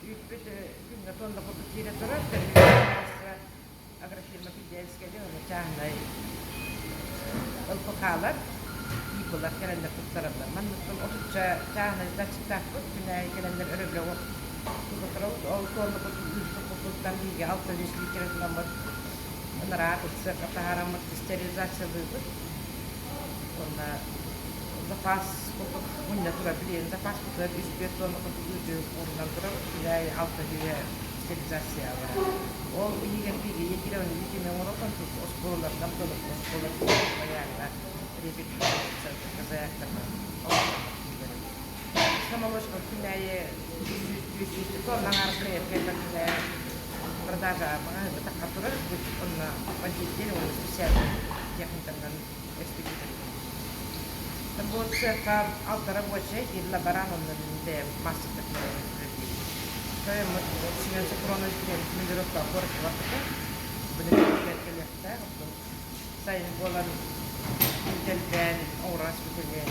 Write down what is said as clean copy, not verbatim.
Үүппүт күҥҥэ тонна курдук киирэ турар. Тэрилтэ агрофирма Пиндельская диэн уонна чааһынай ЛПХ-лар, ИП-лар кэлэннэр туттараллар. Манныктан отучча чааһынай датчиктаахпыт. Күн аайы кэлэннэр өрөбүлэ уот тута турабыт. Ол тонна курдук үүт туппуппуттан биһиги 600 литрэ туламмыт ынараа сыарка таһаараммыт стерилизациялыыбыт. Уонна запас курдук мунньа турар билиэн запас кутугар үс-түөрт тонна курдук үүтү уурунан турабыт. Күн аайы алта сүүһэ стерилизация барар. Ол иһигэр биһиги Екатерина Никитина оҥорон оскуолаларынан оскуола баяҥҥа репетиция заявканы Самолочка күн аайы 200 тонна аҥаар кыайар күн аайы продажа маҕаһыыҥҥа турар онно водитель уонна специальный техниканан экспедитор. Бу цехха алта рабочай, биир лаборант онно бэйэм мастер Тойоммут Семен Софронович диэн командировка куоракка барбыта. Бу кэлиэхтээх. Сайын буолан дэлбээн оҥорон бүтүнү.